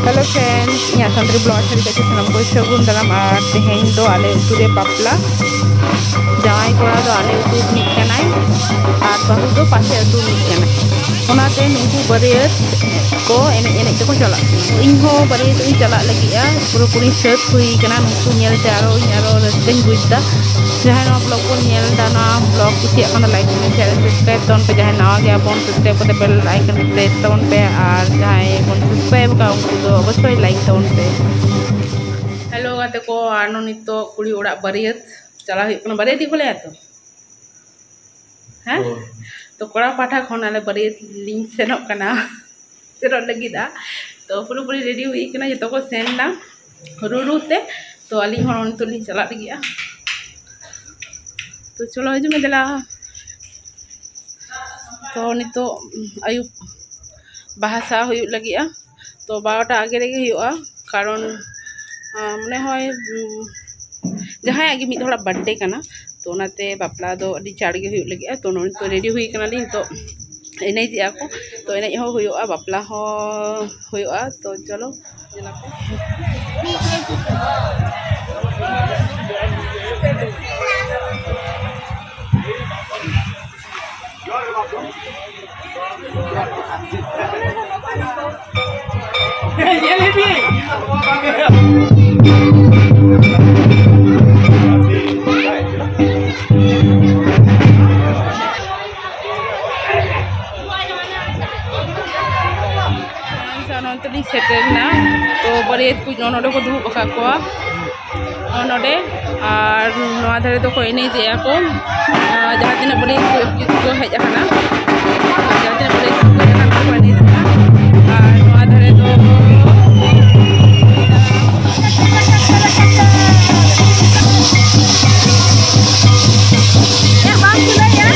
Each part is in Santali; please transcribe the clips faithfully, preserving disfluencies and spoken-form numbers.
Hello friends, ᱤᱧᱟᱹᱜ ᱥᱟᱱᱛᱟᱲᱤ blog ᱟᱹᱰᱤ ᱠᱟᱹᱴᱤᱡ ᱥᱟᱱᱟᱢ ᱠᱚ ᱥᱟᱹᱜᱩᱱ ᱫᱟᱨᱟᱢ᱾ ᱟᱨ ᱛᱮᱦᱮᱧ ᱫᱚ ᱟᱞᱮ ᱟᱹᱛᱩ ᱨᱮ ᱵᱟᱯᱞᱟ᱾ ᱡᱟᱶᱟᱭ ᱠᱚᱲᱟ ᱫᱚ ᱟᱞᱮ ᱟᱹᱛᱩ ᱨᱤᱱᱤᱡ ᱠᱟᱱᱟᱭ ᱟᱨ ᱵᱟᱹᱦᱩ ᱫᱚ ᱯᱟᱥᱮ ᱟᱹᱛᱩ ᱨᱤᱱᱤᱡ ᱠᱟᱱᱟᱭ᱾ ᱚᱱᱟᱛᱮ ᱱᱩᱠᱩ ᱵᱟᱹᱨᱭᱟᱹᱛ ᱠᱚ ᱮᱱᱮᱡ ᱮᱱᱮᱡ ᱛᱮᱠᱚ ᱪᱟᱞᱟᱜ ᱠᱟᱱᱟ᱾ ᱤᱧ ᱦᱚᱸ ᱵᱟᱹᱨᱭᱟᱹᱛ ᱤᱧ ᱪᱟᱞᱟᱜ ᱞᱟᱹᱜᱤᱫᱼᱟ, ᱯᱩᱨᱟᱹᱯᱩᱨᱤ ᱥᱟᱹᱛ ᱦᱩᱭ ᱠᱟᱱᱟ᱾ ᱱᱩᱠᱩ ᱧᱮᱞ ᱛᱮ ᱟᱨᱚ ᱤᱧ ᱟᱨᱚ ᱨᱟᱹᱥᱠᱟᱹᱧ ᱵᱩᱡᱽ ᱮᱫᱟ᱾ ᱡᱟᱦᱟᱸᱭ ᱱᱚᱣᱟ blog ᱵᱚᱱ ᱧᱮᱞ ᱮᱫᱟ, ᱱᱚᱣᱟ blog ᱠᱩᱥᱤᱭᱟᱜ ᱠᱷᱟᱱ ᱫᱚ like ᱠᱚᱵᱚᱱ share subscribe ᱛᱟᱵᱚᱱ ᱯᱮ᱾ ᱡᱟᱦᱟᱸᱭ ᱱᱟᱣᱟ ᱜᱮᱭᱟ ᱵᱚᱱ subscribe ᱠᱟᱛᱮ bell icon press ᱛᱟᱵᱚᱱ ᱯᱮ, ᱟᱨ ᱡᱟᱦᱟᱸᱭ ᱵᱚᱱ subscribe ᱟᱠᱟᱫ ᱩᱱᱠᱩ ᱫᱚ ᱚᱵᱚᱥᱥᱳᱭ like ᱛᱟᱵᱚᱱ ᱯᱮ᱾ Hello ᱜᱟᱛᱮ ᱠᱚ, ᱟᱨ ᱱᱤᱛᱚᱜ ᱠᱩᱲᱤ ᱚᱲᱟᱜ ᱵᱟᱹᱨᱭᱟᱹᱛ ᱪᱟᱞᱟᱣ ᱦᱩᱭᱩᱜ ᱠᱟᱱᱟ᱾ ᱵᱟᱹᱨᱭᱟᱹᱛ ᱜᱮᱠᱚ ᱞᱟᱹᱭᱟ ᱛᱚ, ᱦᱮᱸ? ᱦᱳᱭ᱾ ᱛᱚ ᱠᱚᱲᱟ ᱯᱟᱦᱴᱟ ᱠᱷᱚᱱ ᱟᱞᱮ ᱵᱟᱹᱨᱭᱟᱹᱛ ᱞᱤᱧ ᱥᱮᱱᱚᱜ ᱠᱟᱱᱟ, ᱥᱮᱱᱚᱜ ᱞᱟᱹᱜᱤᱫᱼᱟ᱾ ᱛᱚ ᱯᱩᱨᱟᱹᱯᱩᱨᱤ ready ᱦᱩᱭ ᱠᱟᱱᱟ, ᱡᱚᱛᱚ ᱠᱚ ᱥᱮᱱ ᱮᱱᱟ ᱨᱩ ᱨᱩ ᱛᱮ᱾ ᱛᱚ ᱟᱹᱞᱤᱧ ᱦᱚᱸ ᱱᱤᱛᱚᱜ ᱞᱤᱧ ᱪᱟᱞᱟᱜ ᱞᱟᱹᱜᱤᱫᱼᱟ᱾ ᱛᱚ ᱪᱚᱞᱚ ᱦᱤᱡᱩᱜ ᱢᱮ ᱫᱮᱞᱟ᱾ ᱛᱚ ᱱᱤᱛᱚᱜ ᱟᱹᱭᱩᱵ ᱵᱟᱦᱟ ᱥᱟᱦ ᱦᱩᱭᱩᱜ ᱞᱟᱹᱜᱤᱫᱼᱟ᱾ ᱛᱚ ᱵᱟᱨᱚᱴᱟ ᱟᱜᱮ ᱨᱮᱜᱮ ᱦᱩᱭᱩᱜᱼᱟ, ᱠᱟᱨᱚᱱ ᱟᱸ, ᱢᱚᱱᱮ ᱦᱚᱭ ᱩᱸ, ᱡᱟᱦᱟᱸᱭᱟᱜ ᱜᱮ ᱢᱤᱫ ᱦᱚᱲᱟᱜ birthday ᱠᱟᱱᱟ, ᱛᱚ ᱚᱱᱟᱛᱮ ᱵᱟᱯᱞᱟ ᱫᱚ ᱟᱹᱰᱤ ᱪᱟᱲ ᱜᱮ ᱦᱩᱭᱩᱜ ᱞᱟᱹᱜᱤᱫᱼᱟ᱾ ᱛᱚ ᱱᱚᱜᱼᱚᱭ ᱱᱤᱛᱚᱜ ready ᱦᱩᱭ ᱠᱟᱱᱟᱞᱤᱧ, ᱱᱤᱛᱚᱜ ᱮᱱᱮᱡᱮᱜᱼᱟ ᱠᱚ, ᱛᱚ ᱮᱱᱮᱡ ᱦᱚᱸ ᱦᱩᱭᱩᱜᱼᱟ, ᱵᱟᱯᱞᱟ ᱦᱚᱸ ᱦᱩᱭᱩᱜᱼᱟ᱾ ᱛᱚ ᱪᱚᱞᱚ ᱧᱮᱞ ᱟᱯᱮ᱾ ᱱᱚᱱᱛᱮ ᱞᱤᱧ ᱥᱮᱴᱮᱨ ᱮᱱᱟ᱾ ᱛᱚ ᱵᱟᱹᱨᱭᱟᱹᱛ ᱠᱚ ᱱᱚᱜᱼᱚ ᱱᱚᱰᱮ ᱠᱚ ᱫᱩᱲᱩᱵ ᱟᱠᱟᱫ ᱠᱚᱣᱟ, ᱱᱚᱜᱼᱚ ᱱᱚᱰᱮ᱾ ᱟᱨ ᱱᱚᱣᱟ ᱫᱷᱟᱨᱮ ᱫᱚᱠᱚ ᱮᱱᱮᱡᱮᱜᱼᱟ ᱠᱚ, ᱟᱨ ᱡᱟᱦᱟᱸ ᱛᱤᱱᱟᱹᱜ ᱵᱟᱹᱨᱭᱟᱹᱛ ᱠᱚ ᱠᱚ ᱦᱮᱡ ᱟᱠᱟᱱᱟ, ᱡᱟᱦᱟᱸ ᱛᱤᱱᱟᱹᱜ ᱵᱟᱹᱨᱭᱟᱹᱛ ᱠᱚ ᱦᱮᱡ ᱟᱠᱟᱱᱟ ᱠᱚ ᱮᱱᱮᱡᱮᱜᱼᱟ᱾ ᱟᱨ ᱱᱚᱣᱟ ᱫᱷᱟᱨᱮ ᱫᱚ ᱪᱮᱫ ᱵᱟᱢ ᱠᱩᱞᱟᱹᱭᱟ?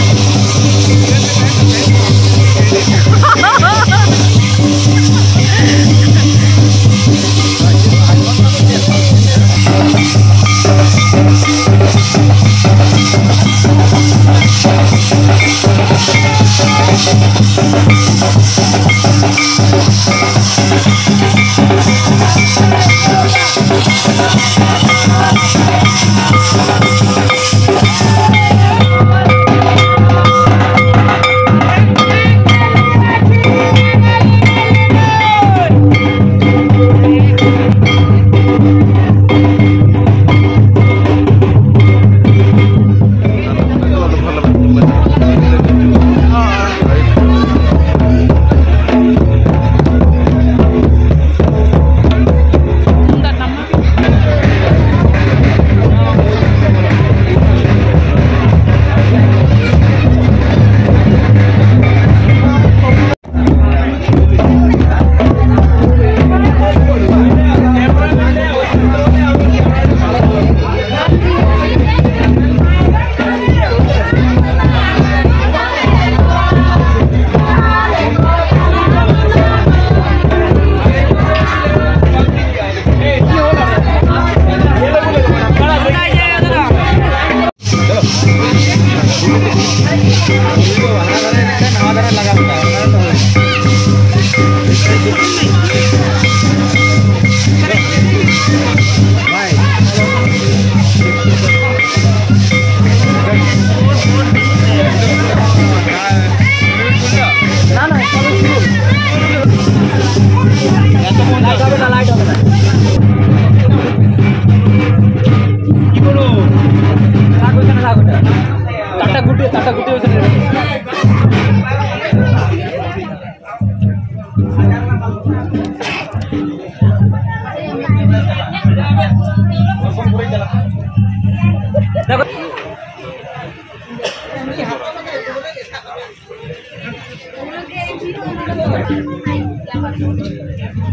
ᱴᱟᱴᱟ ᱜᱩᱴᱤ, ᱴᱟᱴᱟ ᱜᱩᱴᱤ ᱦᱩᱭ ᱠᱟᱱᱟ᱾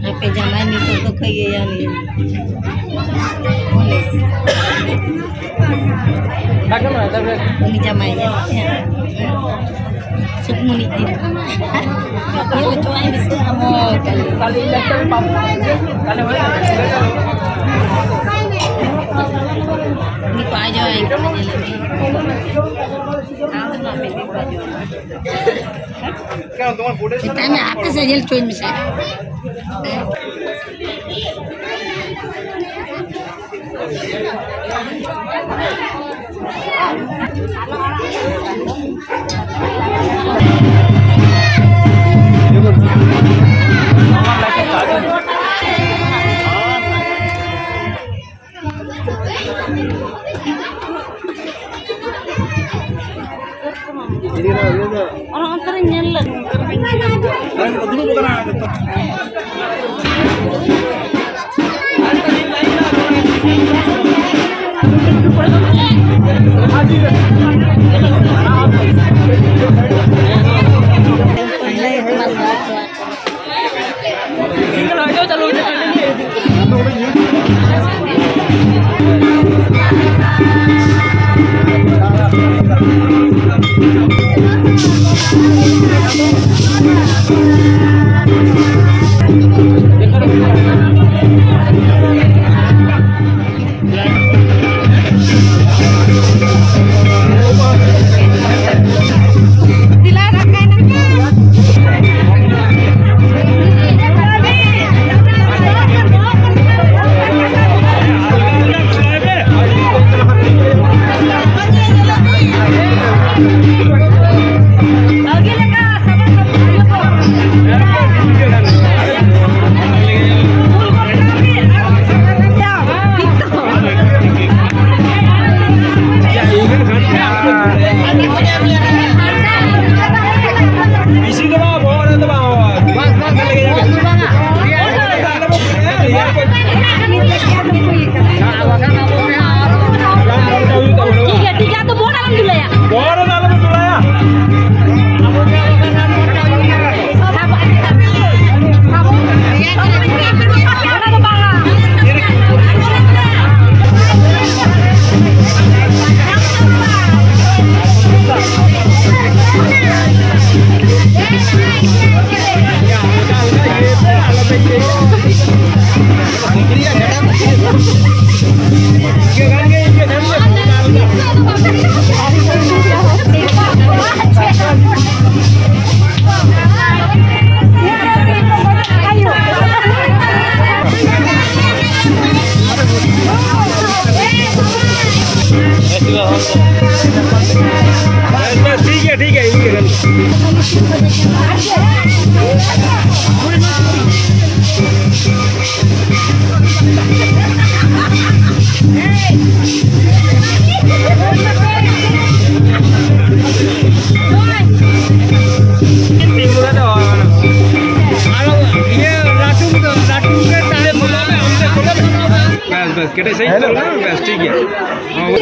ᱟᱯᱮ ᱡᱟᱢᱟᱭ ᱱᱤᱛᱚᱜ ᱫᱚ ᱠᱷᱟᱹᱭᱟᱹᱭᱟ ᱱᱤᱭᱟᱹ᱾ ᱩᱱᱤ ᱡᱟᱢᱟᱭ ᱧᱮᱞ ᱠᱮᱫ ᱥᱩᱠᱢᱩᱱᱤ ᱫᱤᱱ᱾ ᱧᱮᱞ ᱦᱚᱪᱚᱣᱟᱭ ᱢᱮᱥᱮ ᱟᱢ ᱦᱚᱸ᱾ ᱩᱱᱤ ᱠᱚ ᱟᱡᱚᱭ ᱠᱟᱱᱟ, ᱧᱮᱞ ᱢᱮ᱾ ᱢᱮᱛᱟᱭ ᱢᱮ, ᱟᱯᱮ ᱥᱮᱫ ᱧᱮᱞ ᱦᱚᱪᱚᱧ ᱢᱮᱥᱮ᱾ ᱚᱱᱟ ᱚᱱᱛᱮ ᱨᱮᱧ ᱧᱮᱞ ᱞᱮᱫ᱾ ᱵᱮᱥᱤ ᱫᱚ ᱵᱟᱝ, ᱵᱚᱦᱚᱜ ᱨᱮ ᱫᱚ ᱵᱟᱝ, ᱵᱟᱝ᱾ ᱴᱷᱤᱠ ᱜᱮᱭᱟ, ᱴᱷᱤᱠ ᱜᱮᱭᱟ, ᱛᱚ ᱵᱚᱦᱚᱜ ᱨᱮ ᱟᱞᱚᱢ ᱫᱩᱞᱟᱭᱟ᱾ ᱵᱚᱦᱚᱜ ᱨᱮ ᱫᱚ ᱟᱞᱚᱢ ᱫᱩᱞᱟᱭᱟ᱾ ठीक है, ये है। बस, बस, केटे सही कर ना, बस, ठीक है। हाँ, वो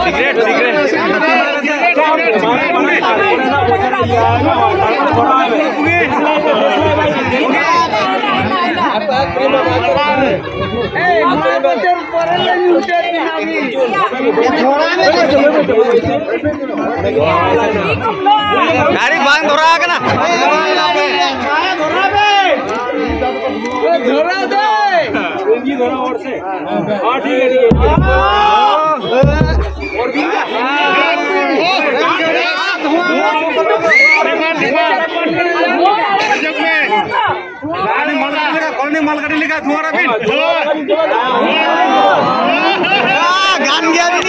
सिगरेट, सिगरेट। ᱜᱟᱹᱰᱤ ᱵᱟᱝ ᱫᱷᱚᱨᱟᱣ ᱟᱠᱟᱱᱟ᱾ ᱫᱷᱚᱨᱟᱣ ᱫᱟᱭ᱾ ᱦᱚᱸ, ᱴᱷᱤᱠ ᱜᱮᱭᱟ, ᱴᱷᱤᱠ ᱜᱮᱭᱟ᱾ ᱠᱚᱞᱱᱤ ᱢᱟᱞ ᱜᱟᱹᱰᱤ ᱞᱮᱠᱟ ᱫᱷᱩᱣᱟᱹ ᱨᱟᱵᱤᱱ᱾ ᱜᱟᱱ ᱜᱮᱭᱟ ᱵᱤᱱ᱾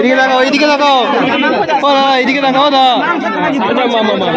ᱮᱫᱤকে তাকাও, এদিকে তাকাও। ও দাদা, এদিকে তাকাও দাদা। আচ্ছা, মা, মা, মা।